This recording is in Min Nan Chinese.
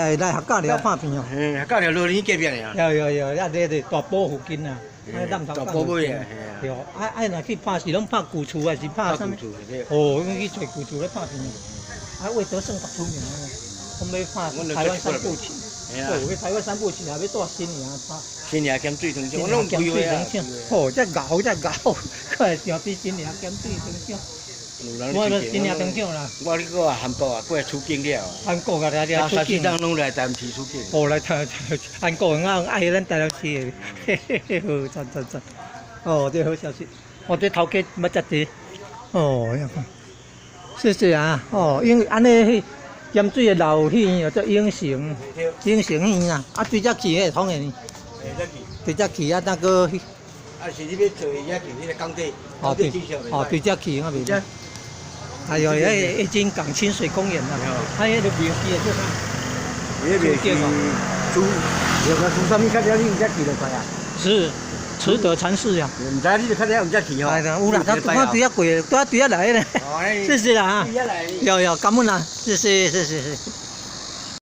來來客家寮拍片哦。嘿，客家寮落年隔壁爾。有有有，啊，這個大埔附近啊，南頭大埔尾啊，對，啊啊，若去拍是攏拍舊厝還是拍啥物？哦，去揣舊厝咧拍片。啊，魏德聖較出名，講欲拍台灣三部曲。哦，去台灣三部曲也欲帶新營拍。新營鹹水湯廠，我攏鹹水湯廠。哦，這𠢕這𠢕，閣會上比新營鹹水湯廠。我咧新營湯廠啦。我咧個韓國啊，過來取景了。韓國啊，來來取景。三四攏來台南市取景。哦，來台韓國人愛咱台南市的，嘿嘿嘿，好，讚讚讚。哦，這好消息。哦，這頭家捌遮濟。哦，謝謝啊。哦，因為按呢，鹹水的老戲院叫永成，永成戲院啊。啊，對遮去彼會通的呢？對遮去啊，那個。啊，是你欲坐遐去，彼個港鐵。哦對，哦對遮去我袂記。哎呦，彼個金港親水公園啊，啊，彼個廟記的叫啥？彼個廟是朱，有個朱啥物？較了你毋遮去就快啊。是，慈德禪寺呀。毋知你就較了毋遮去吼。哎呀，有啦，我對遐過，對對遐來咧。謝謝啦啊。有有，感恩啦，謝謝謝謝謝。